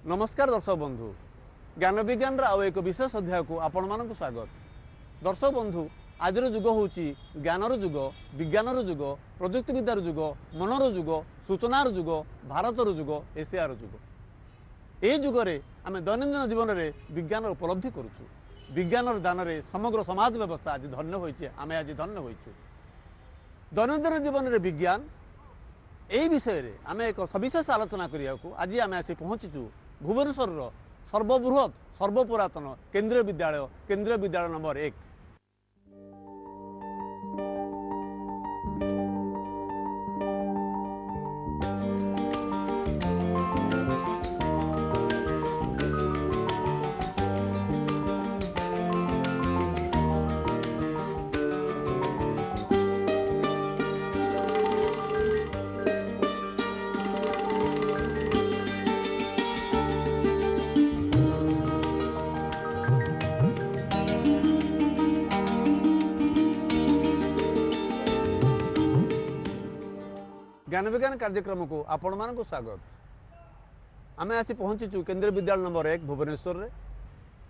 ନମସ୍କାର ଦର୍ଶକ ବନ୍ଧୁ, ଜ୍ଞାନ ବିଜ୍ଞାନର ଆଉ ଏକ ବିଶେଷ ଅଧ୍ୟାୟକୁ ଆପଣମାନଙ୍କୁ ସ୍ୱାଗତ। ଦର୍ଶକ ବନ୍ଧୁ, ଆଜିର ଯୁଗ ହେଉଛି ଜ୍ଞାନର ଯୁଗ, ବିଜ୍ଞାନର ଯୁଗ, ପ୍ରଯୁକ୍ତିବିଦ୍ୟାର ଯୁଗ, ମନର ଯୁଗ, ସୂଚନାର ଯୁଗ, ଭାରତର ଯୁଗ, ଏସିଆର ଯୁଗ। ଏହି ଯୁଗରେ ଆମେ ଦୈନନ୍ଦିନ ଜୀବନରେ ବିଜ୍ଞାନର ଉପଲବ୍ଧି କରୁଛୁ। ବିଜ୍ଞାନର ଦାନରେ ସମଗ୍ର ସମାଜ ବ୍ୟବସ୍ଥା ଆଜି ଧନ୍ୟ ହୋଇଛି। ଆମେ ଆଜି ଧନ୍ୟ ହୋଇଛୁ। ଦୈନନ୍ଦିନ ଜୀବନରେ ବିଜ୍ଞାନ, ଏହି ବିଷୟରେ ଆମେ ଏକ ସବିଶେଷ ଆଲୋଚନା କରିବାକୁ ଆଜି ଆମେ ଆସି ପହଞ୍ଚିଛୁ ଭୁବନେଶ୍ୱରର ସର୍ବବୃହତ୍, ସର୍ବପୁରାତନ କେନ୍ଦ୍ରୀୟ ବିଦ୍ୟାଳୟ, କେନ୍ଦ୍ରୀୟ ବିଦ୍ୟାଳୟ ନମ୍ବର 1। ଜ୍ଞାନ ବିଜ୍ଞାନ କାର୍ଯ୍ୟକ୍ରମକୁ ଆପଣମାନଙ୍କୁ ସ୍ୱାଗତ। ଆମେ ଆସି ପହଞ୍ଚିଛୁ କେନ୍ଦ୍ରୀୟ ବିଦ୍ୟାଳୟ ନମ୍ବର 1 ଭୁବନେଶ୍ୱରରେ।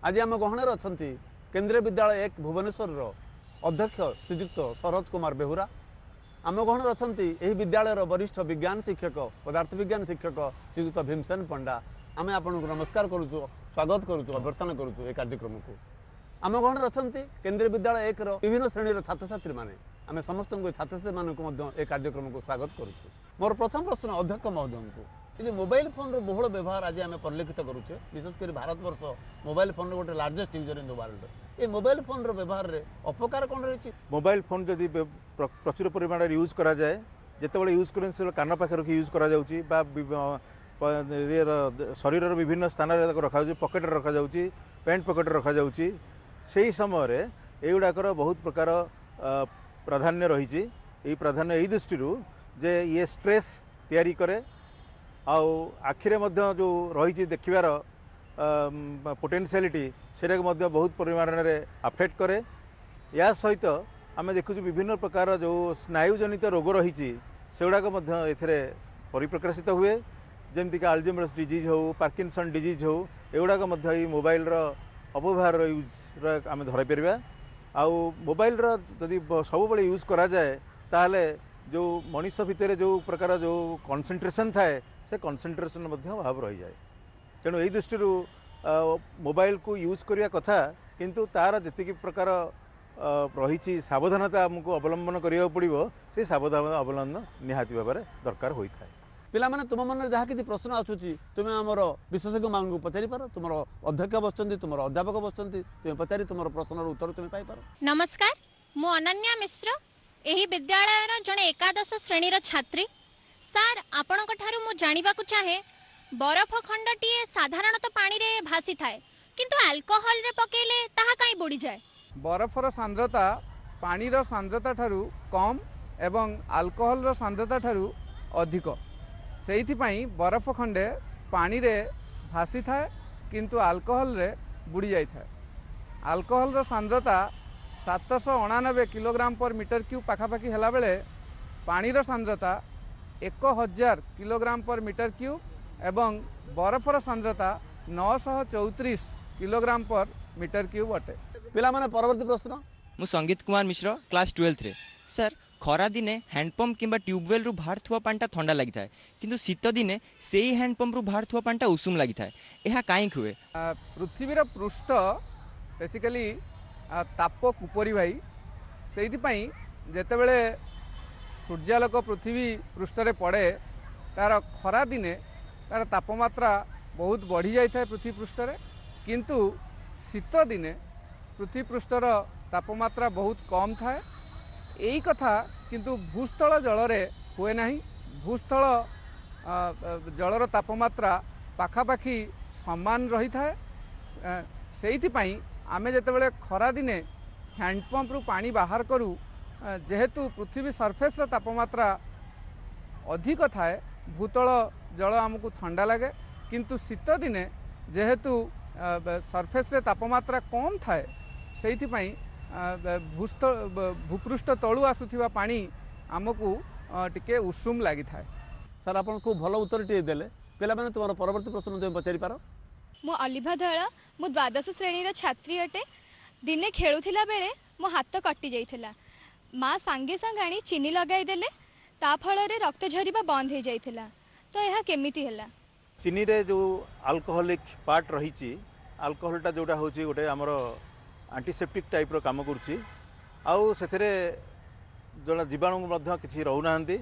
ଆଜି ଆମ ଗହଣରେ ଅଛନ୍ତି କେନ୍ଦ୍ରୀୟ ବିଦ୍ୟାଳୟ 1 ଭୁବନେଶ୍ୱରର ଅଧ୍ୟକ୍ଷ ଶ୍ରୀଯୁକ୍ତ ଶରତ କୁମାର ବେହୁରା। ଆମ ଗହଣରେ ଅଛନ୍ତି ଏହି ବିଦ୍ୟାଳୟର ବରିଷ୍ଠ ବିଜ୍ଞାନ ଶିକ୍ଷକ, ପଦାର୍ଥ ବିଜ୍ଞାନ ଶିକ୍ଷକ ଶ୍ରୀଯୁକ୍ତ ଭୀମସେନ ପଣ୍ଡା। ଆମେ ଆପଣଙ୍କୁ ନମସ୍କାର କରୁଛୁ, ସ୍ୱାଗତ କରୁଛୁ, ଅଭ୍ୟର୍ଥନା କରୁଛୁ ଏ କାର୍ଯ୍ୟକ୍ରମକୁ। ଆମ ଗହଣରେ ଅଛନ୍ତି କେନ୍ଦ୍ରୀୟ ବିଦ୍ୟାଳୟ 1ର ବିଭିନ୍ନ ଶ୍ରେଣୀର ଛାତ୍ରଛାତ୍ରୀମାନେ। ଆମେ ସମସ୍ତଙ୍କୁ, ଛାତ୍ରଛାତ୍ରୀମାନଙ୍କୁ ମଧ୍ୟ ଏ କାର୍ଯ୍ୟକ୍ରମକୁ ସ୍ୱାଗତ କରୁଛୁ। ମୋର ପ୍ରଥମ ପ୍ରଶ୍ନ ଅଧ୍ୟକ୍ଷ ମହୋଦୟଙ୍କୁ। ଏ ଯେଉଁ ମୋବାଇଲ ଫୋନ୍ର ବହୁଳ ବ୍ୟବହାର ଆଜି ଆମେ ପରିଲକ୍ଷିତ କରୁଛେ, ବିଶେଷ କରି ଭାରତବର୍ଷ ମୋବାଇଲ ଫୋନ୍ର ଗୋଟେ largest user in the world, A mobile ଫୋନ୍ର ବ୍ୟବହାରରେ ଅପକାର କ'ଣ ରହିଛି? ମୋବାଇଲ ଫୋନ୍ ଯଦି ପ୍ରଚୁର ପରିମାଣରେ ୟୁଜ୍ କରାଯାଏ, ଯେତେବେଳେ ୟୁଜ୍ କରନ୍ତି ସେତେବେଳେ କାନ ପାଖରେ ରଖି ୟୁଜ୍ କରାଯାଉଛି ବା ଇଏର ଶରୀରର ବିଭିନ୍ନ ସ୍ଥାନରେ ତାକୁ ରଖାଯାଉଛି, ପକେଟରେ ରଖାଯାଉଛି, ପ୍ୟାଣ୍ଟ ପକେଟରେ ରଖାଯାଉଛି। ସେହି ସମୟରେ ଏଇଗୁଡ଼ାକର ବହୁତ ପ୍ରକାର ପ୍ରାଧାନ୍ୟ ରହିଛି। ଏଇ ପ୍ରାଧାନ୍ୟ ଏଇ ଦୃଷ୍ଟିରୁ ଯେ ଇଏ ଷ୍ଟ୍ରେସ୍ ତିଆରି କରେ, ଆଉ ଆଖିରେ ମଧ୍ୟ ଯେଉଁ ରହିଛି ଦେଖିବାର ପୋଟେନ୍ସିଆଲିଟି, ସେଇଟାକୁ ମଧ୍ୟ ବହୁତ ପରିମାଣରେ ଆଫେକ୍ଟ କରେ। ଏହା ସହିତ ଆମେ ଦେଖୁଛୁ ବିଭିନ୍ନ ପ୍ରକାର ଯେଉଁ ସ୍ନାୟୁଜନିତ ରୋଗ ରହିଛି, ସେଗୁଡ଼ାକ ମଧ୍ୟ ଏଥିରେ ପରିପ୍ରକାଶିତ ହୁଏ। ଯେମିତିକି ଆଲଜିମର୍ସ ଡିଜିଜ୍ ହେଉ, ପାର୍କିନସନ୍ ଡିଜିଜ୍ ହେଉ, ଏଗୁଡ଼ାକ ମଧ୍ୟ ଏଇ ମୋବାଇଲର ଅପବ୍ୟବହାର ୟୁଜ୍ର ଆମେ ଧରିପାରିବା। ଆଉ ମୋବାଇଲର ଯଦି ସବୁବେଳେ ୟୁଜ୍ କରାଯାଏ, ତାହେଲେ ଯେଉଁ ମଣିଷ ଭିତରେ ଯେଉଁ ପ୍ରକାର ଯେଉଁ କନସେନ୍ଟ୍ରେସନ୍ ଥାଏ, ସେ କନସେନ୍ଟ୍ରେସନ୍ ମଧ୍ୟ ଅଭାବ ରହିଯାଏ। ତେଣୁ ଏଇ ଦୃଷ୍ଟିରୁ ମୋବାଇଲକୁ ୟୁଜ୍ କରିବା କଥା, କିନ୍ତୁ ତା'ର ଯେତିକି ପ୍ରକାର ରହିଛି ସାବଧାନତା ଆମକୁ ଅବଲମ୍ବନ କରିବାକୁ ପଡ଼ିବ, ସେଇ ସାବଧାନତା ଅବଲମ୍ବନ ନିହାତି ଭାବରେ ଦରକାର ହୋଇଥାଏ। ପିଲାମାନେ, ତୁମ ମନରେ ଯାହା କିଛି ପ୍ରଶ୍ନ ଆସୁଛି, ତୁମେ ଆମର ବିଶେଷଜ୍ଞମାନଙ୍କୁ ପଚାରିପାର। ତୁମର ଅଧ୍ୟକ୍ଷ ବସିଛନ୍ତି, ତୁମର ଅଧ୍ୟାପକ ବସିଛନ୍ତି, ତୁମେ ପଚାରି ତୁମର ପ୍ରଶ୍ନର ଉତ୍ତର ତୁମେ ପାଇପାର। ନମସ୍କାର, ମୁଁ ଅନନ୍ୟା ମିଶ୍ର, ଏହି ବିଦ୍ୟାଳୟର ଜଣେ ଏକାଦଶ ଶ୍ରେଣୀର ଛାତ୍ରୀ। ସାର୍, ଆପଣଙ୍କ ଠାରୁ ମୁଁ ଜାଣିବାକୁ ଚାହେଁ, ବରଫ ଖଣ୍ଡଟିଏ ସାଧାରଣତଃ ପାଣିରେ ଭାସିଥାଏ, କିନ୍ତୁ ଆଲକୋହଲରେ ପକେଇଲେ ତାହା କାହିଁ ବୁଡ଼ିଯାଏ? ବରଫର ସାନ୍ଦ୍ରତା ପାଣିର ସାନ୍ଦ୍ରତା ଠାରୁ କମ୍ ଏବଂ ଆଲକୋହଲର ସାନ୍ଦ୍ରତା ଠାରୁ ଅଧିକ। ସେଇଥିପାଇଁ ବରଫ ଖଣ୍ଡେ ପାଣିରେ ଭାସିଥାଏ, କିନ୍ତୁ ଆଲକୋହଲରେ ବୁଡ଼ି ଯାଇଥାଏ। ଆଲକୋହଲର ସାନ୍ଦ୍ରତା 789 କିଲୋଗ୍ରାମ ପର ମିଟର କ୍ୟୁବ୍ ପାଖାପାଖି ହେଲାବେଳେ ପାଣିର ସାନ୍ଦ୍ରତା 1000 କିଲୋଗ୍ରାମ ପର ମିଟର କ୍ୟୁବ୍ ଏବଂ ବରଫର ସାନ୍ଦ୍ରତା 934 କିଲୋଗ୍ରାମ ପର ମିଟର କ୍ୟୁବ୍ ଅଟେ। ପିଲାମାନେ, ପରବର୍ତ୍ତୀ ପ୍ରଶ୍ନ। ମୁଁ ସଙ୍ଗୀତ କୁମାର ମିଶ୍ର, କ୍ଲାସ୍ 12ରେ। ସାର୍, ଖରାଦିନେ ହ୍ୟାଣ୍ଡପମ୍ପ କିମ୍ବା ଟ୍ୟୁବୱେଲ୍ରୁ ବାହାରୁଥିବା ପାଣିଟା ଥଣ୍ଡା ଲାଗିଥାଏ, କିନ୍ତୁ ଶୀତ ଦିନେ ସେଇ ହ୍ୟାଣ୍ଡପମ୍ପରୁ ବାହାରୁଥିବା ପାଣିଟା ଉଷୁମ ଲାଗିଥାଏ। ଏହା କାହିଁକି ହୁଏ? ପୃଥିବୀର ପୃଷ୍ଠ ବେସିକାଲି ତାପ କୁପରିବାହୀ। ସେଇଥିପାଇଁ ଯେତେବେଳେ ସୂର୍ଯ୍ୟାଲୋକ ପୃଥିବୀ ପୃଷ୍ଠରେ ପଡ଼େ, ତା'ର ଖରାଦିନେ ତା'ର ତାପମାତ୍ରା ବହୁତ ବଢ଼ିଯାଇଥାଏ ପୃଥିବୀ ପୃଷ୍ଠରେ, କିନ୍ତୁ ଶୀତ ଦିନେ ପୃଥିବୀ ପୃଷ୍ଠର ତାପମାତ୍ରା ବହୁତ କମ୍ ଥାଏ। ଏଇ କଥା କିନ୍ତୁ ଭୂସ୍ଥଳ ଜଳରେ ହୁଏ ନାହିଁ। ଭୂସ୍ଥଳ ଜଳର ତାପମାତ୍ରା ପାଖାପାଖି ସମାନ ରହିଥାଏ। ସେଇଥିପାଇଁ ଆମେ ଯେତେବେଳେ ଖରାଦିନେ ହ୍ୟାଣ୍ଡପମ୍ପରୁ ପାଣି ବାହାର କରୁ, ଯେହେତୁ ପୃଥିବୀ ସର୍ଫେସ୍ର ତାପମାତ୍ରା ଅଧିକ ଥାଏ, ଭୂତଳ ଜଳ ଆମକୁ ଥଣ୍ଡା ଲାଗେ। କିନ୍ତୁ ଶୀତ ଦିନେ ଯେହେତୁ ସର୍ଫେସ୍ରେ ତାପମାତ୍ରା କମ୍ ଥାଏ, ସେଇଥିପାଇଁ ଭୂପୃଷ୍ଠ ତଳୁ ଆସୁଥିବା ପାଣି ଆମକୁ ଟିକେ ଉଷୁମ ଲାଗିଥାଏ। ସାର୍, ଆପଣ ଖୁବ୍ ଭଲ ଉତ୍ତରଟିଏ ଦେଲେ। ପିଲାମାନେ, ତୁମର ପରବର୍ତ୍ତୀ ପ୍ରଶ୍ନ ତୁମେ ପଚାରିପାର। ମୁଁ ଅଲିଭା ଧଳ, ମୁଁ ଦ୍ୱାଦଶ ଶ୍ରେଣୀର ଛାତ୍ରୀ ଅଟେ। ଦିନେ ଖେଳୁଥିଲା ବେଳେ ମୋ ହାତ କଟି ଯାଇଥିଲା। ମା ସାଙ୍ଗେ ସାଙ୍ଗେ ଆଣି ଚିନି ଲଗାଇଦେଲେ, ତା ଫଳରେ ରକ୍ତ ଝରିବା ବନ୍ଦ ହେଇଯାଇଥିଲା। ତ ଏହା କେମିତି ହେଲା? ଚିନିରେ ଯେଉଁ ଆଲକୋହଲିକ୍ ପାର୍ଟ ରହିଛି, ଆଲକୋହଲଟା ଯେଉଁଟା ହେଉଛି ଗୋଟେ ଆମର ଆଣ୍ଟିସେପ୍ଟିକ୍ ଟାଇପ୍ର କାମ କରୁଛି ଆଉ ସେଥିରେ ଜଣେ ଜୀବାଣୁ ମଧ୍ୟ କିଛି ରହୁନାହାନ୍ତି।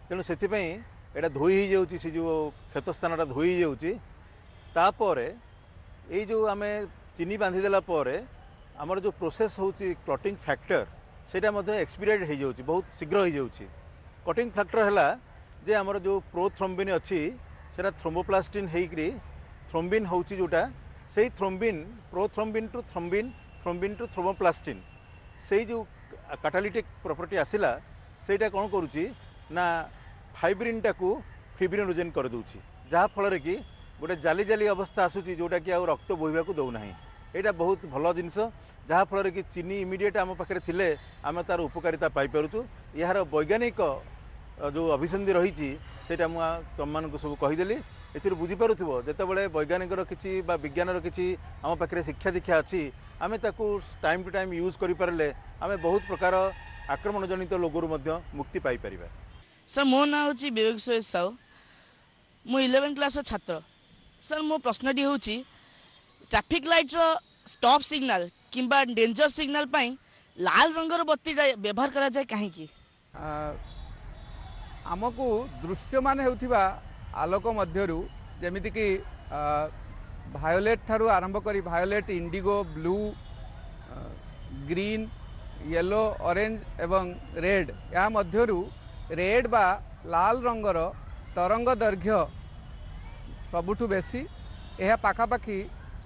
ତେଣୁ ସେଥିପାଇଁ ଏଇଟା ଧୋଇ ହେଇଯାଉଛି, ସେ ଯେଉଁ କ୍ଷତ ସ୍ଥାନଟା ଧୋଇ ହେଇଯାଉଛି। ତାପରେ ଏଇ ଯେଉଁ ଆମେ ଚିନି ବାନ୍ଧିଦେଲା ପରେ ଆମର ଯେଉଁ ପ୍ରୋସେସ୍ ହେଉଛି କ୍ଲଟିଂ ଫ୍ୟାକ୍ଟର, ସେଇଟା ମଧ୍ୟ ଏକ୍ସପିରାଇଟ୍ ହେଇଯାଉଛି, ବହୁତ ଶୀଘ୍ର ହେଇଯାଉଛି। କ୍ଲଟିଂ ଫ୍ୟାକ୍ଟର ହେଲା ଯେ ଆମର ଯେଉଁ ପ୍ରୋଥ୍ରମ୍ବିନ୍ ଅଛି, ସେଇଟା ଥ୍ରୋମ୍ବୋପ୍ଲାଷ୍ଟିନ୍ ହେଇକରି ଥ୍ରୋମ୍ବିନ୍ ହେଉଛି, ଯେଉଁଟା ସେଇ thrombin, prothrombin to thrombin, thrombin to thromboplastin, ସେଇ ଯେଉଁ କାଟାଲିଟିକ୍ ପ୍ରପର୍ଟି ଆସିଲା, ସେଇଟା କ'ଣ କରୁଛି ନା ଫାଇବ୍ରିନ୍ଟାକୁ ଫିବ୍ରିନୋଜେନ୍ କରିଦେଉଛି, ଯାହାଫଳରେ କି ଗୋଟେ ଜାଲି ଜାଲି ଅବସ୍ଥା ଆସୁଛି, ଯେଉଁଟାକି ଆଉ ରକ୍ତ ବୋହିବାକୁ ଦେଉନାହିଁ। ଏଇଟା ବହୁତ ଭଲ ଜିନିଷ, ଯାହାଫଳରେ କି ଚିନି ଇମିଡ଼ିଏଟ୍ ଆମ ପାଖରେ ଥିଲେ ଆମେ ତା'ର ଉପକାରିତା ପାଇପାରୁଛୁ। ଏହାର ବୈଜ୍ଞାନିକ ଯେଉଁ ଅଭିସନ୍ଧି ରହିଛି, ସେଇଟା ମୁଁ ତୁମମାନଙ୍କୁ ସବୁ କହିଦେଲି। ଏଥିରୁ ବୁଝିପାରୁଥିବ, ଯେତେବେଳେ ବୈଜ୍ଞାନିକର କିଛି ବା ବିଜ୍ଞାନର କିଛି ଆମ ପାଖରେ ଶିକ୍ଷା ଦୀକ୍ଷା ଅଛି, ଆମେ ତାକୁ ଟାଇମ୍ ଟୁ ଟାଇମ୍ ୟୁଜ୍ କରିପାରିଲେ ଆମେ ବହୁତ ପ୍ରକାର ଆକ୍ରମଣ ଜନିତ ରୋଗରୁ ମଧ୍ୟ ମୁକ୍ତି ପାଇପାରିବା। ସାର୍, ମୋ ନାଁ ହେଉଛି ବିବେକ ସୁରେଶ ସାହୁ। ମୁଁ 11 କ୍ଲାସ୍ର ଛାତ୍ର। ସାର୍, ମୋ ପ୍ରଶ୍ନଟି ହେଉଛି, ଟ୍ରାଫିକ୍ ଲାଇଟ୍ର ଷ୍ଟପ୍ ସିଗ୍ନାଲ କିମ୍ବା ଡେଞ୍ଜର ସିଗ୍ନାଲ ପାଇଁ ଲାଲ ରଙ୍ଗର ବତୀଟା ବ୍ୟବହାର କରାଯାଏ କାହିଁକି? ଆମକୁ ଦୃଶ୍ୟମାନ ହେଉଥିବା ଆଲୋକ ମଧ୍ୟରୁ ଯେମିତିକି ଭାୟୋଲେଟ୍ ଠାରୁ ଆରମ୍ଭ କରି violet, indigo, blue, green, yellow, orange ଏବଂ ରେଡ଼୍, ଏହା ମଧ୍ୟରୁ ରେଡ଼୍ ବା ଲାଲ ରଙ୍ଗର ତରଙ୍ଗ ଦୈର୍ଘ୍ୟ ସବୁଠୁ ବେଶୀ। ଏହା ପାଖାପାଖି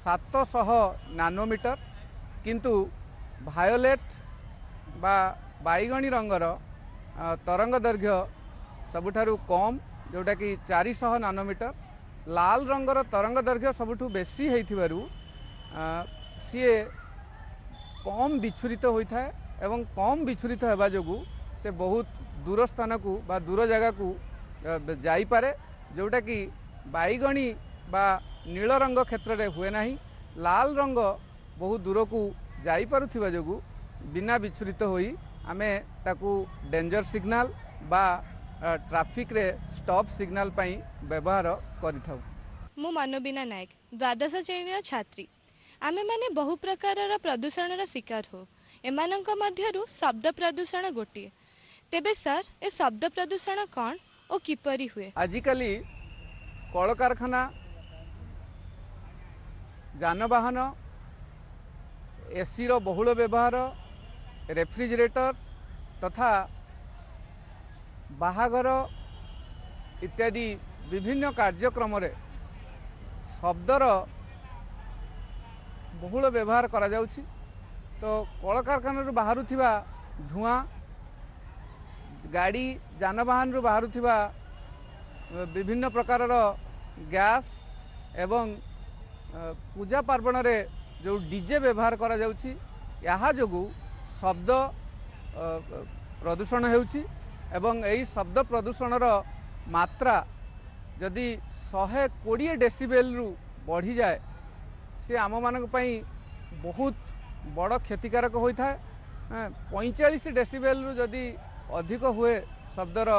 700 ନାନୋମିଟର। କିନ୍ତୁ ଭାୟୋଲେଟ୍ ବା ବାଇଗଣୀ ରଙ୍ଗର ତରଙ୍ଗ ଦୈର୍ଘ୍ୟ ସବୁଠାରୁ କମ୍, ଯେଉଁଟାକି 400 ନାନୋମିଟର। ଲାଲ ରଙ୍ଗର ତରଙ୍ଗ ଦୈର୍ଘ୍ୟ ସବୁଠୁ ବେଶୀ ହେଇଥିବାରୁ ସିଏ କମ୍ ବିଚ୍ଛୁରିତ ହୋଇଥାଏ ଏବଂ କମ୍ ବିଚ୍ଛୁରିତ ହେବା ଯୋଗୁଁ ସେ ବହୁତ ଦୂର ସ୍ଥାନକୁ ବା ଦୂର ଜାଗାକୁ ଯାଇପାରେ, ଯେଉଁଟାକି ବାଇଗଣୀ ବା ନୀଳ ରଙ୍ଗ କ୍ଷେତ୍ରରେ ହୁଏ ନାହିଁ। ଲାଲ ରଙ୍ଗ ବହୁ ଦୂରକୁ ଯାଇପାରୁଥିବା ଯୋଗୁଁ ବିନା ବିଚ୍ଛୁରିତ ହୋଇ ଆମେ ତାକୁ ଡେଞ୍ଜର ସିଗ୍ନାଲ ବା ଟ୍ରାଫିକ୍ରେ ଷ୍ଟପ୍ ସିଗ୍ନାଲ ପାଇଁ ବ୍ୟବହାର କରିଥାଉ। ମୁଁ ମନୋବୀନା ନାୟକ, ଦ୍ୱାଦଶ ଶ୍ରେଣୀର ଛାତ୍ରୀ। ଆମେମାନେ ବହୁ ପ୍ରକାରର ପ୍ରଦୂଷଣର ଶିକାର ହଉ। ଏମାନଙ୍କ ମଧ୍ୟରୁ ଶବ୍ଦ ପ୍ରଦୂଷଣ ଗୋଟିଏ। ତେବେ ସାର୍, ଏ ଶବ୍ଦ ପ୍ରଦୂଷଣ କ'ଣ ଓ କିପରି ହୁଏ? ଆଜିକାଲି କଳକାରଖାନା, ଯାନବାହନ, ଏସିର ବହୁଳ ବ୍ୟବହାର, ରେଫ୍ରିଜରେଟର ତଥା ବାହାଘର ଇତ୍ୟାଦି ବିଭିନ୍ନ କାର୍ଯ୍ୟକ୍ରମରେ ଶବ୍ଦର ବହୁଳ ବ୍ୟବହାର କରାଯାଉଛି। ତ କଳକାରଖାନାରୁ ବାହାରୁଥିବା ଧୂଆଁ, ଗାଡ଼ି ଯାନବାହନରୁ ବାହାରୁଥିବା ବିଭିନ୍ନ ପ୍ରକାରର ଗ୍ୟାସ୍ ଏବଂ ପୂଜା ପାର୍ବଣରେ ଯେଉଁ ଡିଜେ ବ୍ୟବହାର କରାଯାଉଛି, ଏହା ଯୋଗୁଁ ଶବ୍ଦ ପ୍ରଦୂଷଣ ହେଉଛି। ଏବଂ ଏହି ଶବ୍ଦ ପ୍ରଦୂଷଣର ମାତ୍ରା ଯଦି 120 ଡେସିବେଲରୁ ବଢ଼ିଯାଏ, ସେ ଆମମାନଙ୍କ ପାଇଁ ବହୁତ ବଡ଼ କ୍ଷତିକାରକ ହୋଇଥାଏ। 45 ଡେସିବେଲରୁ ଯଦି ଅଧିକ ହୁଏ ଶବ୍ଦର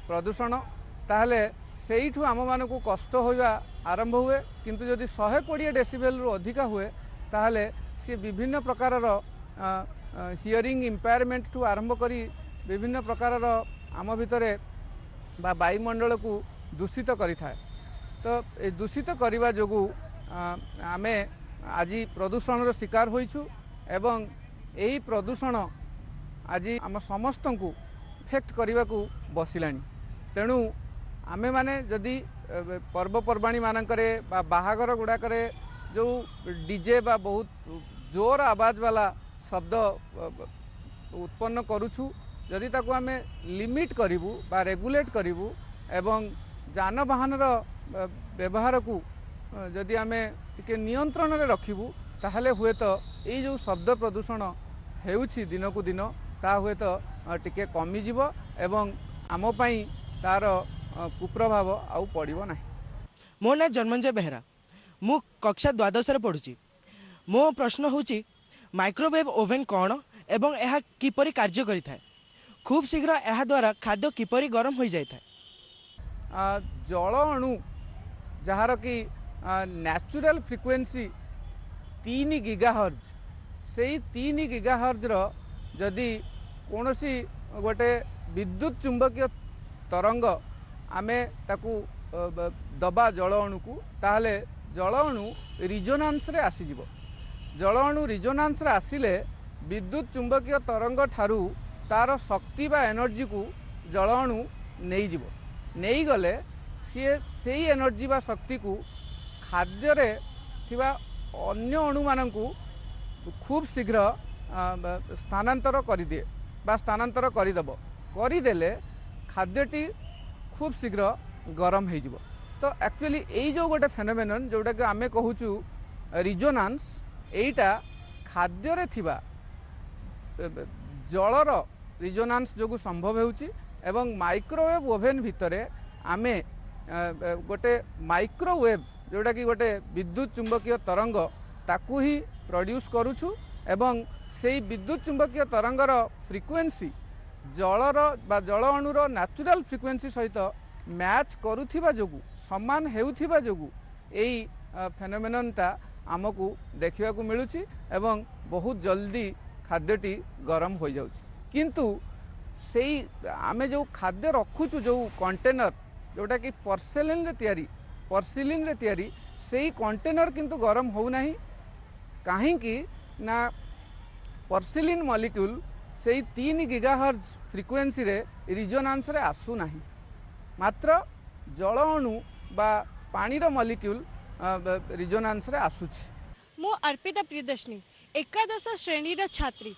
ପ୍ରଦୂଷଣ, ତାହେଲେ ସେଇଠୁ ଆମମାନଙ୍କୁ କଷ୍ଟ ହୋଇବା ଆରମ୍ଭ ହୁଏ। କିନ୍ତୁ ଯଦି 120 ଡେସିବେଲରୁ ଅଧିକା ହୁଏ, ତାହେଲେ ସିଏ ବିଭିନ୍ନ ପ୍ରକାରର ହିୟରିଂ ଇମ୍ପାୟାରମେଣ୍ଟଠୁ ଆରମ୍ଭ କରି ବିଭିନ୍ନ ପ୍ରକାରର ଆମ ଭିତରେ ବା ବାୟୁମଣ୍ଡଳକୁ ଦୂଷିତ କରିଥାଏ। ତ ଏ ଦୂଷିତ କରିବା ଯୋଗୁଁ ଆମେ ଆଜି ପ୍ରଦୂଷଣର ଶିକାର ହୋଇଛୁ ଏବଂ ଏହି ପ୍ରଦୂଷଣ ଆଜି ଆମ ସମସ୍ତଙ୍କୁ ଇଫେକ୍ଟ କରିବାକୁ ବସିଲାଣି। ତେଣୁ ଆମେମାନେ ଯଦି ପର୍ବପର୍ବାଣୀ ମାନଙ୍କରେ ବା ବାହାଘର ଗୁଡ଼ାକରେ ଯେଉଁ ଡିଜେ ବା ବହୁତ ଜୋର ଆବାଜ ବାଲା ଶବ୍ଦ ଉତ୍ପନ୍ନ କରୁଛୁ, ଯଦି ତାକୁ ଆମେ ଲିମିଟ୍ କରିବୁ ବା ରେଗୁଲେଟ୍ କରିବୁ ଏବଂ ଯାନବାହନର ବ୍ୟବହାରକୁ ଯଦି ଆମେ ଟିକେ ନିୟନ୍ତ୍ରଣରେ ରଖିବୁ, ତାହେଲେ ହୁଏତ ଏଇ ଯେଉଁ ଶବ୍ଦ ପ୍ରଦୂଷଣ ହେଉଛି ଦିନକୁ ଦିନ, ତାହା ହୁଏତ ଟିକେ କମିଯିବ ଏବଂ ଆମ ପାଇଁ ତା'ର କୁପ୍ରଭାବ ଆଉ ପଡ଼ିବ ନାହିଁ। ମୋ ନାଁ ଜନ୍ମଞ୍ଜୟ ବେହେରା। ମୁଁ କକ୍ଷା ଦ୍ୱାଦଶରେ ପଢ଼ୁଛି। ମୋ ପ୍ରଶ୍ନ ହେଉଛି, ମାଇକ୍ରୋୱେଭ୍ ଓଭେନ୍ କ'ଣ ଏବଂ ଏହା କିପରି କାର୍ଯ୍ୟ କରିଥାଏ? ଖୁବ୍ ଶୀଘ୍ର ଏହାଦ୍ୱାରା ଖାଦ୍ୟ କିପରି ଗରମ ହୋଇଯାଇଥାଏ? ଜଳ ଅଣୁ, ଯାହାର କି ନ୍ୟାଚୁରାଲ ଫ୍ରିକୁଏନ୍ସି 3 ଗିଗାହର୍ଜ, ସେଇ 3 ଗିଗାହର୍ଜର ଯଦି କୌଣସି ଗୋଟେ ବିଦ୍ୟୁତ ଚୁମ୍ବକୀୟ ତରଙ୍ଗ ଆମେ ତାକୁ ଦବା ଜଳ ଅଣୁକୁ, ତାହେଲେ ଜଳ ଅଣୁ ରିଜୋନାନ୍ସରେ ଆସିଯିବ। ଜଳ ଅଣୁ ରିଜୋନାନ୍ସରେ ଆସିଲେ ବିଦ୍ୟୁତ ଚୁମ୍ବକୀୟ ତରଙ୍ଗ ଠାରୁ ତାର ଶକ୍ତି ବା ଏନର୍ଜିକୁ ଜଳ ଅଣୁ ନେଇଯିବ। ନେଇଗଲେ ସିଏ ସେଇ ଏନର୍ଜି ବା ଶକ୍ତିକୁ ଖାଦ୍ୟରେ ଥିବା ଅନ୍ୟ ଅଣୁମାନଙ୍କୁ ଖୁବ୍ ଶୀଘ୍ର ସ୍ଥାନାନ୍ତର କରିଦିଏ ବା ସ୍ଥାନାନ୍ତର କରିଦେବ। କରିଦେଲେ ଖାଦ୍ୟଟି ଖୁବ୍ ଶୀଘ୍ର ଗରମ ହେଇଯିବ। ତ ଆକ୍ଚୁଆଲି ଏଇ ଯେଉଁ ଗୋଟେ ଫେନୋମେନନ୍, ଯେଉଁଟାକି ଆମେ କହୁଛୁ ରିଜୋନାନ୍ସ, ଏଇଟା ଖାଦ୍ୟରେ ଥିବା ଜଳର ରିଜୋନାନ୍ସ ଯୋଗୁଁ ସମ୍ଭବ ହେଉଛି ଏବଂ ମାଇକ୍ରୋୱେଭ୍ ଓଭେନ୍ ଭିତରେ ଆମେ ଗୋଟେ ମାଇକ୍ରୋୱେଭ୍, ଯେଉଁଟାକି ଗୋଟେ ବିଦ୍ୟୁତ ଚୁମ୍ବକୀୟ ତରଙ୍ଗ, ତାକୁ ହିଁ ପ୍ରଡ୍ୟୁସ୍ କରୁଛୁ ଏବଂ ସେଇ ବିଦ୍ୟୁତ ଚୁମ୍ବକୀୟ ତରଙ୍ଗର ଫ୍ରିକୁଏନ୍ସି ଜଳର ବା ଜଳ ଅଣୁର ନ୍ୟାଚୁରାଲ ଫ୍ରିକୁଏନ୍ସି ସହିତ ମ୍ୟାଚ୍ କରୁଥିବା ଯୋଗୁଁ, ସମାନ ହେଉଥିବା ଯୋଗୁଁ ଏଇ ଫେନୋମେନନ୍ଟା ଆମକୁ ଦେଖିବାକୁ ମିଳୁଛି ଏବଂ ବହୁତ ଜଲ୍ଦି ଖାଦ୍ୟଟି ଗରମ ହୋଇଯାଉଛି। କିନ୍ତୁ ସେଇ ଆମେ ଯେଉଁ ଖାଦ୍ୟ ରଖୁଛୁ, ଯେଉଁ କଣ୍ଟେନର, ଯେଉଁଟାକି ପର୍ସେଲିନରେ ତିଆରି, ପର୍ସିଲିନରେ ତିଆରି, ସେଇ କଣ୍ଟେନର କିନ୍ତୁ ଗରମ ହେଉନାହିଁ। କାହିଁକି ନା ପର୍ସିଲିନ୍ ମଲିକ୍ୟୁଲ୍ ସେଇ 3 ଗିଗାହର୍ଜ ଫ୍ରିକୁଏନ୍ସିରେ ରିଜୋନାନ୍ସରେ ଆସୁନାହିଁ, ମାତ୍ର ଜଳ ଅଣୁ ବା ପାଣିର ମଲିକ୍ୟୁଲ୍ ରିଜୋନାନ୍ସରେ ଆସୁଛି। ମୁଁ ଅର୍ପିତା ପ୍ରିୟଦର୍ଶିନୀ, ଏକାଦଶ ଶ୍ରେଣୀର ଛାତ୍ରୀ।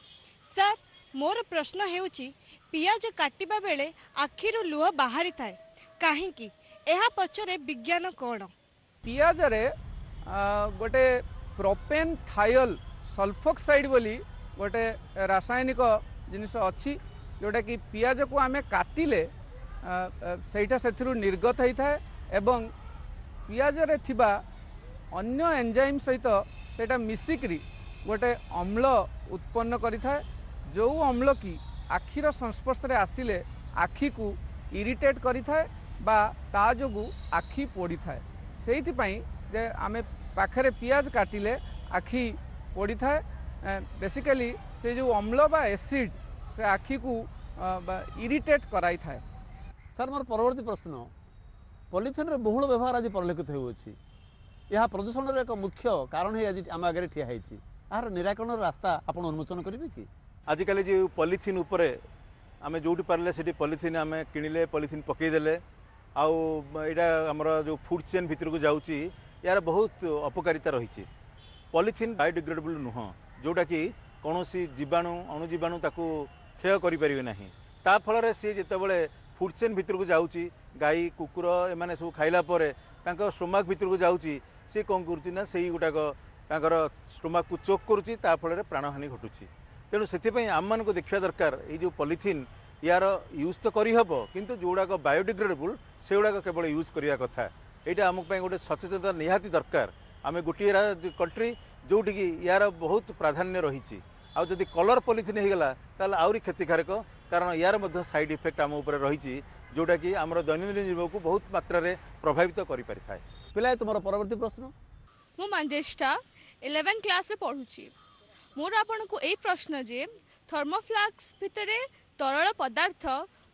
ସାର୍, ମୋର ପ୍ରଶ୍ନ ହେଉଛି, ପିଆଜ କାଟିବା ବେଳେ ଆଖିରୁ ଲୁହ ବାହାରିଥାଏ କାହିଁକି? ଏହା ପଛରେ ବିଜ୍ଞାନ କ'ଣ? ପିଆଜରେ ଗୋଟେ ପ୍ରୋପେନ୍ ଥାୟଲ ସଲଫୋକ୍ସାଇଡ୍ ବୋଲି ଗୋଟେ ରାସାୟନିକ ଜିନିଷ ଅଛି, ଯେଉଁଟାକି ପିଆଜକୁ ଆମେ କାଟିଲେ ସେଇଟା ସେଥିରୁ ନିର୍ଗତ ହେଇଥାଏ ଏବଂ ପିଆଜରେ ଥିବା ଅନ୍ୟ ଏନ୍ଜାଇମ୍ ସହିତ ସେଇଟା ମିଶିକିରି ଗୋଟେ ଅମ୍ଳ ଉତ୍ପନ୍ନ କରିଥାଏ, ଯେଉଁ ଅମ୍ଳ କି ଆଖିର ସଂସ୍ପର୍ଶରେ ଆସିଲେ ଆଖିକୁ ଇରିଟେଟ୍ କରିଥାଏ ବା ତା ଯୋଗୁଁ ଆଖି ପୋଡ଼ିଥାଏ। ସେଇଥିପାଇଁ ଯେ ଆମେ ପାଖରେ ପିଆଜ କାଟିଲେ ଆଖି ପୋଡ଼ିଥାଏ। ବେସିକାଲି ସେ ଯେଉଁ ଅମ୍ଳ ବା ଏସିଡ୍, ସେ ଆଖିକୁ ଇରିଟେଟ୍ କରାଇଥାଏ। ସାର୍, ମୋର ପରବର୍ତ୍ତୀ ପ୍ରଶ୍ନ, ପଲିଥିନ୍ର ବହୁଳ ବ୍ୟବହାର ଆଜି ପରିଲକ୍ଷିତ ହେଉଅଛି। ଏହା ପ୍ରଦୂଷଣର ଏକ ମୁଖ୍ୟ କାରଣ ହେଇ ଆଜି ଆମ ଆଗରେ ଠିଆ ହେଇଛି। ଏହାର ନିରାକରଣର ରାସ୍ତା ଆପଣ ଉନ୍ମୋଚନ କରିବେ କି? ଆଜିକାଲି ଯେଉଁ ପଲିଥିନ୍ ଉପରେ ଆମେ ଯେଉଁଠି ପାରିଲେ ସେଠି ପଲିଥିନ୍ ଆମେ କିଣିଲେ, ପଲିଥିନ୍ ପକାଇଦେଲେ, ଆଉ ଏଇଟା ଆମର ଯେଉଁ ଫୁଡ଼୍ ଚେନ୍ ଭିତରକୁ ଯାଉଛି, ଏହାର ବହୁତ ଅପକାରିତା ରହିଛି। ପଲିଥିନ୍ ବାୟୋଡିଗ୍ରେଡେବଲ୍ ନୁହଁ, ଯେଉଁଟାକି କୌଣସି ଜୀବାଣୁ, ଅଣୁଜୀବାଣୁ ତାକୁ କ୍ଷୟ କରିପାରିବେ ନାହିଁ। ତା ଫଳରେ ସିଏ ଯେତେବେଳେ ଫୁଡ଼୍ ଚେନ୍ ଭିତରକୁ ଯାଉଛି, ଗାଈ, କୁକୁର ଏମାନେ ସବୁ ଖାଇଲା ପରେ ତାଙ୍କ ଷ୍ଟୋମାକ୍ ଭିତରକୁ ଯାଉଛି। ସିଏ କ'ଣ କରୁଛି ନା ସେଇ ଗୁଡ଼ାକ ତାଙ୍କର ଷ୍ଟୋମାକ୍କୁ ଚୋକ୍ କରୁଛି, ତା ଫଳରେ ପ୍ରାଣହାନି ଘଟୁଛି। ତେଣୁ ସେଥିପାଇଁ ଆମମାନଙ୍କୁ ଦେଖିବା ଦରକାର, ଏଇ ଯେଉଁ ପଲିଥିନ୍, ୟାର ୟୁଜ୍ ତ କରିହେବ, କିନ୍ତୁ ଯେଉଁଗୁଡ଼ାକ ବାୟୋଡିଗ୍ରେଡେବୁଲ୍ ସେଗୁଡ଼ାକ କେବଳ ୟୁଜ୍ କରିବା କଥା। ଏଇଟା ଆମ ପାଇଁ ଗୋଟେ ସଚେତନତା ନିହାତି ଦରକାର। ଆମେ ଗୋଟିଏ କଣ୍ଟ୍ରି ଯେଉଁଠିକି ୟାର ବହୁତ ପ୍ରାଧାନ୍ୟ ରହିଛି। ଆଉ ଯଦି କଲର୍ ପଲିଥିନ୍ ହେଇଗଲା, ତାହେଲେ ଆହୁରି କ୍ଷତିକାରକ, କାରଣ ୟାର ମଧ୍ୟ ସାଇଡ଼୍ ଇଫେକ୍ଟ ଆମ ଉପରେ ରହିଛି, ଯେଉଁଟାକି ଆମର ଦୈନନ୍ଦିନ ଜୀବନକୁ ବହୁତ ମାତ୍ରାରେ ପ୍ରଭାବିତ କରିପାରିଥାଏ। ପିଲାଏ, ତୁମର ପରବର୍ତ୍ତୀ ପ୍ରଶ୍ନ? ମୁଁ ମଞ୍ଜେଷ୍ଠା, 11 କ୍ଲାସ୍ରେ ପଢ଼ୁଛି। ମୋର ଆପଣଙ୍କୁ ଏଇ ପ୍ରଶ୍ନ ଯେ ଥର୍ମୋଫ୍ଲାକ୍ସ ଭିତରେ ତରଳ ପଦାର୍ଥ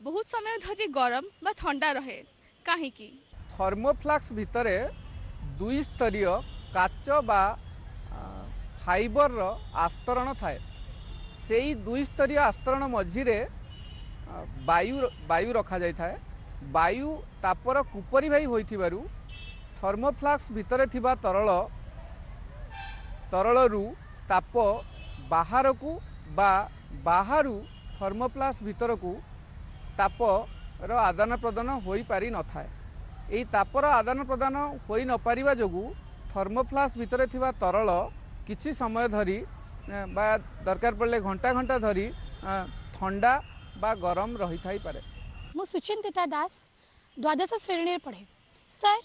ବହୁତ ସମୟ ଧରି ଗରମ ବା ଥଣ୍ଡା ରହେ କାହିଁକି? ଥର୍ମୋଫ୍ଲାକ୍ସ ଭିତରେ ଦୁଇ ସ୍ତରୀୟ କାଚ ବା ଫାଇବରର ଆସ୍ତରଣ ଥାଏ। ସେଇ ଦୁଇ ସ୍ତରୀୟ ଆସ୍ତରଣ ମଝିରେ ବାୟୁ ରଖାଯାଇଥାଏ। ବାୟୁ ତାପର କୁପରିବାହୀ ହୋଇଥିବାରୁ ଥର୍ମୋଫ୍ଲାକ୍ସ ଭିତରେ ଥିବା ତରଳରୁ ତାପ ବାହାରକୁ ବା ବାହାରୁ ଥର୍ମୋଫ୍ଲାକ୍ସ ଭିତରକୁ ତାପର ଆଦାନ ପ୍ରଦାନ ହୋଇପାରିନଥାଏ। ଏହି ତାପର ଆଦାନ ପ୍ରଦାନ ହୋଇ ନପାରିବା ଯୋଗୁଁ ଥର୍ମୋଫ୍ଲାକ୍ସ ଭିତରେ ଥିବା ତରଳ କିଛି ସମୟ ଧରି ବା ଦରକାର ପଡ଼ିଲେ ଘଣ୍ଟା ଘଣ୍ଟା ଧରି ଥଣ୍ଡା ବା ଗରମ ରହିଥାଇପାରେ। ମୁଁ ସୁଚିନ୍ତିତା ଦାସ, ଦ୍ୱାଦଶ ଶ୍ରେଣୀରେ ପଢ଼େ। ସାର୍,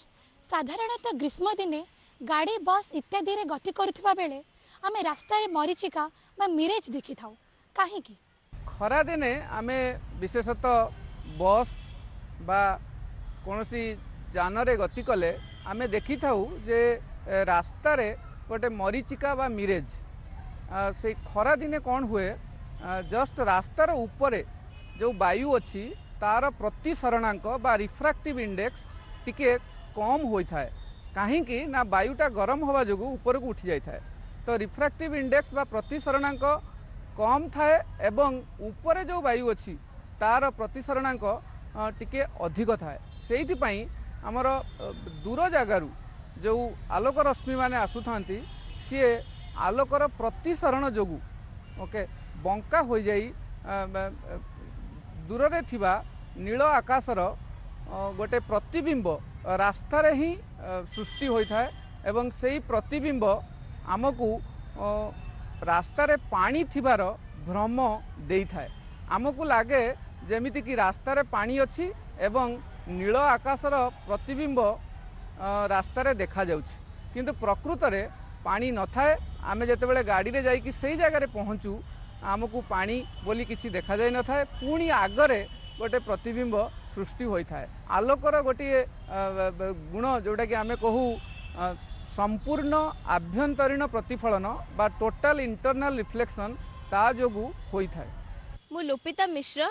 ସାଧାରଣତଃ ଗ୍ରୀଷ୍ମ ଦିନେ ଗାଡ଼ି, ବସ୍ ଇତ୍ୟାଦିରେ ଗତି କରୁଥିବା ବେଳେ ଆମେ ରାସ୍ତାରେ ମରିଚିକା ବା ମିରେଜ୍ ଦେଖିଥାଉ, କାହିଁକି? ଖରାଦିନେ ଆମେ ବିଶେଷତଃ ବସ୍ ବା କୌଣସି ଯାନରେ ଗତି କଲେ ଆମେ ଦେଖିଥାଉ ଯେ ରାସ୍ତାରେ ଗୋଟେ ମରିଚିକା ବା ମିରେଜ୍। ସେଇ ଖରାଦିନେ କ'ଣ ହୁଏ, ଜଷ୍ଟ ରାସ୍ତାର ଉପରେ ଯେଉଁ ବାୟୁ ଅଛି, ତାର ପ୍ରତିସରଣାଙ୍କ ବା ରିଫ୍ରାକ୍ଟିଭ୍ ଇଣ୍ଡେକ୍ସ ଟିକେ କମ୍ ହୋଇଥାଏ। କାହିଁକି ନା ବାୟୁଟା ଗରମ ହେବା ଯୋଗୁଁ ଉପରକୁ ଉଠି ଯାଇଥାଏ। ତ ରିଫ୍ରାକ୍ଟିଭ୍ ଇଣ୍ଡେକ୍ସ ବା ପ୍ରତିସରଣାଙ୍କ କମ୍ ଥାଏ ଏବଂ ଉପରେ ଯେଉଁ ବାୟୁ ଅଛି, ତାର ପ୍ରତିସରଣାଙ୍କ ଟିକେ ଅଧିକ ଥାଏ। ସେଇଥିପାଇଁ ଆମର ଦୂର ଜାଗାରୁ ଯେଉଁ ଆଲୋକ ରଶ୍ମିମାନେ ଆସୁଥାନ୍ତି, ସିଏ ଆଲୋକର ପ୍ରତିସରଣ ଯୋଗୁଁ, ଓକେ, ବଙ୍କା ହୋଇଯାଇ ଦୂରରେ ଥିବା ନୀଳ ଆକାଶର ଗୋଟେ ପ୍ରତିବିମ୍ବ ରାସ୍ତାରେ ହିଁ ସୃଷ୍ଟି ହୋଇଥାଏ ଏବଂ ସେଇ ପ୍ରତିବିମ୍ବ ଆମକୁ ରାସ୍ତାରେ ପାଣି ଥିବାର ଭ୍ରମ ଦେଇଥାଏ। ଆମକୁ ଲାଗେ ଯେମିତିକି ରାସ୍ତାରେ ପାଣି ଅଛି ଏବଂ ନୀଳ ଆକାଶର ପ୍ରତିବିମ୍ବ ରାସ୍ତାରେ ଦେଖାଯାଉଛି, କିନ୍ତୁ ପ୍ରକୃତରେ ପାଣି ନଥାଏ। ଆମେ ଯେତେବେଳେ ଗାଡ଼ିରେ ଯାଇକି ସେଇ ଜାଗାରେ ପହଞ୍ଚୁ, ଆମକୁ ପାଣି ବୋଲି କିଛି ଦେଖାଯାଇ ନଥାଏ। ପୁଣି ଆଗରେ ଗୋଟେ ପ୍ରତିବିମ୍ବ ସୃଷ୍ଟି ହୋଇଥାଏ। ଆଲୋକର ଗୋଟିଏ ଗୁଣ, ଯେଉଁଟାକି ଆମେ କହୁ ସମ୍ପୂର୍ଣ୍ଣ ଆଭ୍ୟନ୍ତରୀଣ ପ୍ରତିଫଳନ ବା ଟୋଟାଲ ଇଣ୍ଟରନାଲ ରିଫ୍ଲେକ୍ସନ୍, ତା ଯୋଗୁଁ ହୋଇଥାଏ। ମୁଁ ଲୋପିତା ମିଶ୍ର,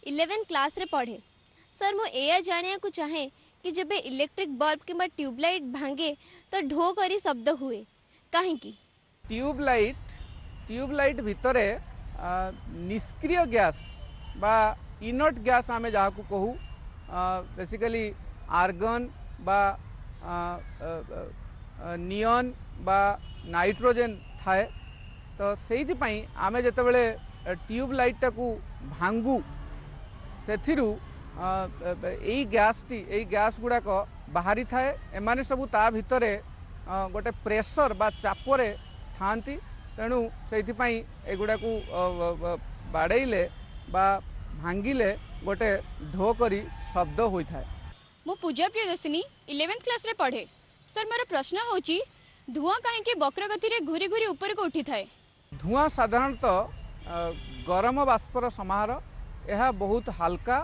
11 କ୍ଲାସ୍ରେ ପଢ଼େ। ସାର୍, ମୁଁ ଏଇଆ ଜାଣିବାକୁ ଚାହେଁ କି ଯେବେ ଇଲେକ୍ଟ୍ରିକ୍ ବଲ୍ବ କିମ୍ବା ଟ୍ୟୁବଲାଇଟ୍ ଭାଙ୍ଗେ ତ ଢୋ କରି ଶବ୍ଦ ହୁଏ, କାହିଁକି? ଟ୍ୟୁବଲାଇଟ୍ ଭିତରେ ନିଷ୍କ୍ରିୟ ଗ୍ୟାସ୍ ବା ଇନର୍ଟ ଗ୍ୟାସ୍ ଆମେ ଯାହାକୁ କହୁ, ବେସିକାଲି ଆର୍ଗନ୍ ବା ନିଅନ୍ ବା ନାଇଟ୍ରୋଜେନ୍ ଥାଏ। ତ ସେଇଥିପାଇଁ ଆମେ ଯେତେବେଳେ ଟ୍ୟୁବଲାଇଟ୍ଟାକୁ ଭାଙ୍ଗୁ, ସେଥିରୁ ଏଇ ଗ୍ୟାସ୍ଟି, ଏଇ ଗ୍ୟାସ୍ ଗୁଡ଼ାକ ବାହାରିଥାଏ। ଏମାନେ ସବୁ ତା ଭିତରେ ଗୋଟେ ପ୍ରେସର ବା ଚାପରେ ଥାଆନ୍ତି। ତେଣୁ ସେଇଥିପାଇଁ ଏଗୁଡ଼ାକୁ ବାଡ଼େଇଲେ ବା ଭାଙ୍ଗିଲେ ଗୋଟେ ଢୋ କରି ଶବ୍ଦ ହୋଇଥାଏ। ମୁଁ ପୂଜା ପ୍ରିୟଦର୍ଶିନୀ, 11th କ୍ଲାସ୍ରେ ପଢ଼େ। ସାର୍, ମୋର ପ୍ରଶ୍ନ ହେଉଛି, ଧୂଆଁ କାହିଁକି ବକ୍ରଗତିରେ ଘୁରି ଘୁରି ଉପରକୁ ଉଠିଥାଏ? ଧୂଆଁ ସାଧାରଣତଃ ଗରମ ବାଷ୍ପର ସମାହାର। ଏହା ବହୁତ ହାଲକା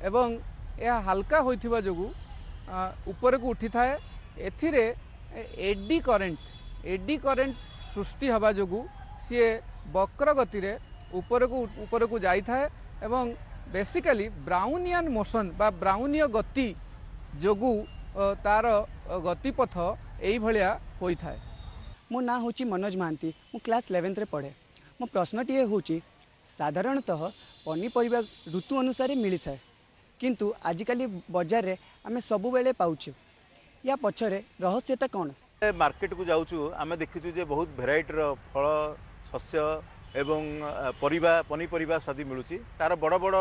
ଏବଂ ଏହା ହାଲକା ହୋଇଥିବା ଯୋଗୁଁ ଉପରକୁ ଉଠିଥାଏ। ଏଥିରେ ଏଡି କରେଣ୍ଟ ସୃଷ୍ଟି ହେବା ଯୋଗୁଁ ସିଏ ବକ୍ର ଗତିରେ ଉପରକୁ ଉପରକୁ ଯାଇଥାଏ ଏବଂ ବେସିକାଲି ବ୍ରାଉନିଆନ୍ ମୋସନ୍ ବା ବ୍ରାଉନୀୟ ଗତି ଯୋଗୁଁ ତାର ଗତିପଥ ଏଇଭଳିଆ ହୋଇଥାଏ। ମୋ ନାଁ ହେଉଛି ମନୋଜ ମହାନ୍ତି। ମୁଁ କ୍ଲାସ୍ 11thରେ ପଢ଼େ। ମୋ ପ୍ରଶ୍ନଟିଏ ହେଉଛି, ସାଧାରଣତଃ ପନିପରିବା ଋତୁ ଅନୁସାରେ ମିଳିଥାଏ, କିନ୍ତୁ ଆଜିକାଲି ବଜାରରେ ଆମେ ସବୁବେଳେ ପାଉଛୁ। ୟା ପଛରେ ରହସ୍ୟଟା କ'ଣ? ମାର୍କେଟକୁ ଯାଉଛୁ, ଆମେ ଦେଖୁଛୁ ଯେ ବହୁତ ଭେରାଇଟିର ଫଳ, ଶସ୍ୟ ଏବଂ ପରିବା, ପନିପରିବା ଆଦି ମିଳୁଛି। ତାର ବଡ଼ ବଡ଼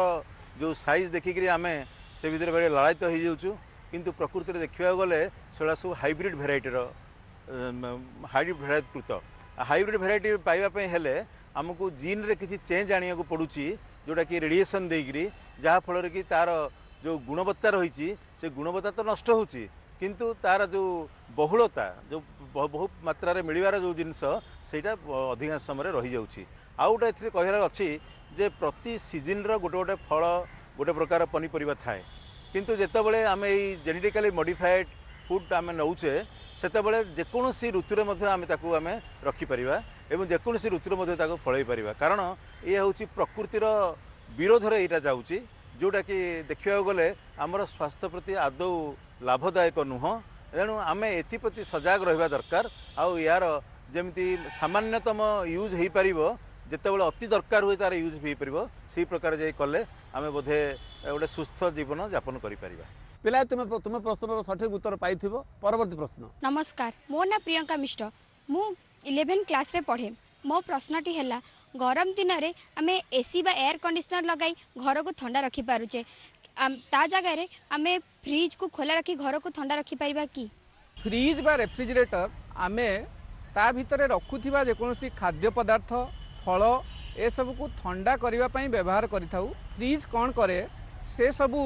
ଯେଉଁ ସାଇଜ୍ ଦେଖିକିରି ଆମେ ସେ ଭିତରେ ବେଳେ ଲାଳାୟିତ ହେଇଯାଉଛୁ। କିନ୍ତୁ ପ୍ରକୃତିରେ ଦେଖିବାକୁ ଗଲେ ସେଗୁଡ଼ା ସବୁ ହାଇବ୍ରିଡ଼ ଭେରାଇଟିର, ହାଇବ୍ରିଡ଼ ଭେରାଇଟିକୃତ। ହାଇବ୍ରିଡ଼ ଭେରାଇଟି ପାଇବା ପାଇଁ ହେଲେ ଆମକୁ ଜିନ୍ରେ କିଛି ଚେଞ୍ଜ ଆଣିବାକୁ ପଡ଼ୁଛି, ଯେଉଁଟାକି ରେଡ଼ିଏସନ୍ ଦେଇକିରି, ଯାହାଫଳରେ କି ତାର ଯେଉଁ ଗୁଣବତ୍ତା ରହିଛି, ସେ ଗୁଣବତ୍ତା ତ ନଷ୍ଟ ହେଉଛି, କିନ୍ତୁ ତାର ଯେଉଁ ବହୁଳତା, ଯେଉଁ ବହୁ ମାତ୍ରାରେ ମିଳିବାର ଯେଉଁ ଜିନିଷ, ସେଇଟା ଅଧିକାଂଶ ସମୟରେ ରହିଯାଉଛି। ଆଉ ଗୋଟେ ଏଥିରେ କହିବାର ଅଛି ଯେ ପ୍ରତି ସିଜିନ୍ର ଗୋଟେ ଗୋଟେ ଫଳ, ଗୋଟେ ପ୍ରକାର ପନିପରିବା ଥାଏ। କିନ୍ତୁ ଯେତେବେଳେ ଆମେ ଏଇ ଜେନେଟିକାଲି ମଡ଼ିଫାଏଡ଼୍ ଫୁଡ଼୍ ଆମେ ନେଉଛେ, ସେତେବେଳେ ଯେକୌଣସି ଋତୁରେ ମଧ୍ୟ ଆମେ ତାକୁ ଆମେ ରଖିପାରିବା ଏବଂ ଯେକୌଣସି ଋତୁରେ ମଧ୍ୟ ତାକୁ ଫଳେଇ ପାରିବା। କାରଣ ଇଏ ହେଉଛି ପ୍ରକୃତିର ବିରୋଧରେ ଏଇଟା ଯାଉଛି, ଯେଉଁଟାକି ଦେଖିବାକୁ ଗଲେ ଆମର ସ୍ୱାସ୍ଥ୍ୟ ପ୍ରତି ଆଦୌ ଲାଭଦାୟକ ନୁହଁ। ତେଣୁ ଆମେ ଏଥିପ୍ରତି ସଜାଗ ରହିବା ଦରକାର ଆଉ ଏହାର ଯେମିତି ସାମାନ୍ୟତମ ୟୁଜ୍ ହେଇପାରିବ, ଯେତେବେଳେ ଅତି ଦରକାର ହୁଏ ତାର ୟୁଜ୍ ହେଇପାରିବ, ସେଇ ପ୍ରକାର ଯାଇ କଲେ ଆମେ ବୋଧେ ଗୋଟେ ସୁସ୍ଥ ଜୀବନ ଯାପନ କରିପାରିବା। ପିଲାଏ, ତୁମେ ତୁମେ ପ୍ରଶ୍ନର ସଠିକ ଉତ୍ତର ପାଇଥିବ। ପରବର୍ତ୍ତୀ ପ୍ରଶ୍ନ। ନମସ୍କାର, ମୋ ନାଁ ପ୍ରିୟଙ୍କା ମିଶ୍ର। ମୁଁ 11 କ୍ଲାସ୍ରେ ପଢ଼େ। ମୋ ପ୍ରଶ୍ନଟି ହେଲା, ଗରମ ଦିନରେ ଆମେ ଏସି ବା ଏୟାର କଣ୍ଡିସନର ଲଗାଇ ଘରକୁ ଥଣ୍ଡା ରଖିପାରୁଛେ, ତା ଜାଗାରେ ଆମେ ଫ୍ରିଜ୍କୁ ଖୋଲା ରଖି ଘରକୁ ଥଣ୍ଡା ରଖିପାରିବା କି? ଫ୍ରିଜ୍ ବା ରେଫ୍ରିଜରେଟର, ଆମେ ତା ଭିତରେ ରଖୁଥିବା ଯେକୌଣସି ଖାଦ୍ୟ ପଦାର୍ଥ, ଫଳ, ଏସବୁକୁ ଥଣ୍ଡା କରିବା ପାଇଁ ବ୍ୟବହାର କରିଥାଉ। ଫ୍ରିଜ୍ କ'ଣ କରେ, ସେ ସବୁ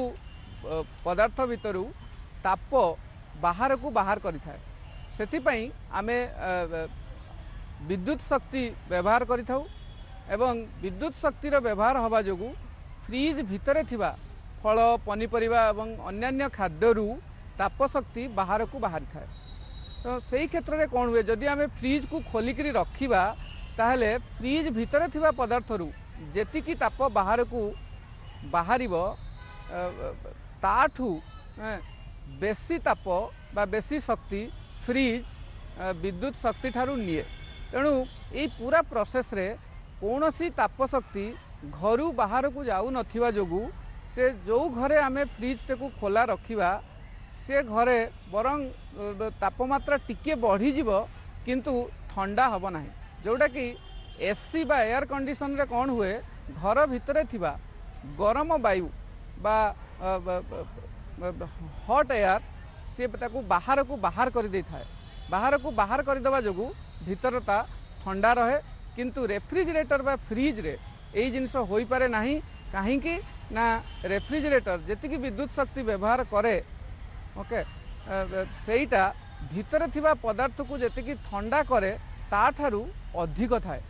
ପଦାର୍ଥ ଭିତରୁ ତାପ ବାହାରକୁ ବାହାର କରିଥାଏ। ସେଥିପାଇଁ ଆମେ ବିଦ୍ୟୁତ ଶକ୍ତି ବ୍ୟବହାର କରିଥାଉ ଏବଂ ବିଦ୍ୟୁତ ଶକ୍ତିର ବ୍ୟବହାର ହେବା ଯୋଗୁଁ ଫ୍ରିଜ୍ ଭିତରେ ଥିବା ଫଳ, ପନିପରିବା ଏବଂ ଅନ୍ୟାନ୍ୟ ଖାଦ୍ୟରୁ ତାପ ଶକ୍ତି ବାହାରକୁ ବାହାରିଥାଏ। ତ ସେଇ କ୍ଷେତ୍ରରେ କ'ଣ ହୁଏ, ଯଦି ଆମେ ଫ୍ରିଜ୍କୁ ଖୋଲିକିରି ରଖିବା, ତାହେଲେ ଫ୍ରିଜ୍ ଭିତରେ ଥିବା ପଦାର୍ଥରୁ ଯେତିକି ତାପ ବାହାରକୁ ବାହାରିବ, ତାଠୁ ବେଶୀ ତାପ ବା ବେଶୀ ଶକ୍ତି ଫ୍ରିଜ୍ ବିଦ୍ୟୁତ ଶକ୍ତି ଠାରୁ ନିଏ। ତେଣୁ ଏଇ ପୁରା ପ୍ରୋସେସ୍ରେ କୌଣସି ତାପ ଶକ୍ତି ଘରୁ ବାହାରକୁ ଯାଉନଥିବା ଯୋଗୁଁ ସେ ଯେଉଁ ଘରେ ଆମେ ଫ୍ରିଜ୍ଟାକୁ ଖୋଲା ରଖିବା, ସେ ଘରେ ବରଂ ତାପମାତ୍ରା ଟିକିଏ ବଢ଼ିଯିବ, କିନ୍ତୁ ଥଣ୍ଡା ହେବ ନାହିଁ। ଯେଉଁଟାକି ଏସି ବା ଏୟାର କଣ୍ଡିସନରେ କ'ଣ ହୁଏ, ଘର ଭିତରେ ଥିବା ଗରମ ବାୟୁ ବା ହଟ୍ ଏୟାର ସିଏ ତାକୁ ବାହାରକୁ ବାହାର କରିଦେଇଥାଏ। ବାହାରକୁ ବାହାର କରିଦେବା ଯୋଗୁଁ ଭିତରଟା ଥଣ୍ଡା ରହେ। କିନ୍ତୁ ରେଫ୍ରିଜରେଟର ବା ଫ୍ରିଜ୍ରେ ଏଇ ଜିନିଷ ହୋଇପାରେ ନାହିଁ। କାହିଁକି ନା ରେଫ୍ରିଜରେଟର ଯେତିକି ବିଦ୍ୟୁତ ଶକ୍ତି ବ୍ୟବହାର କରେ, ଓକେ, ସେଇଟା ଭିତରେ ଥିବା ପଦାର୍ଥକୁ ଯେତିକି ଥଣ୍ଡା କରେ ତାଠାରୁ ଅଧିକ ଥାଏ।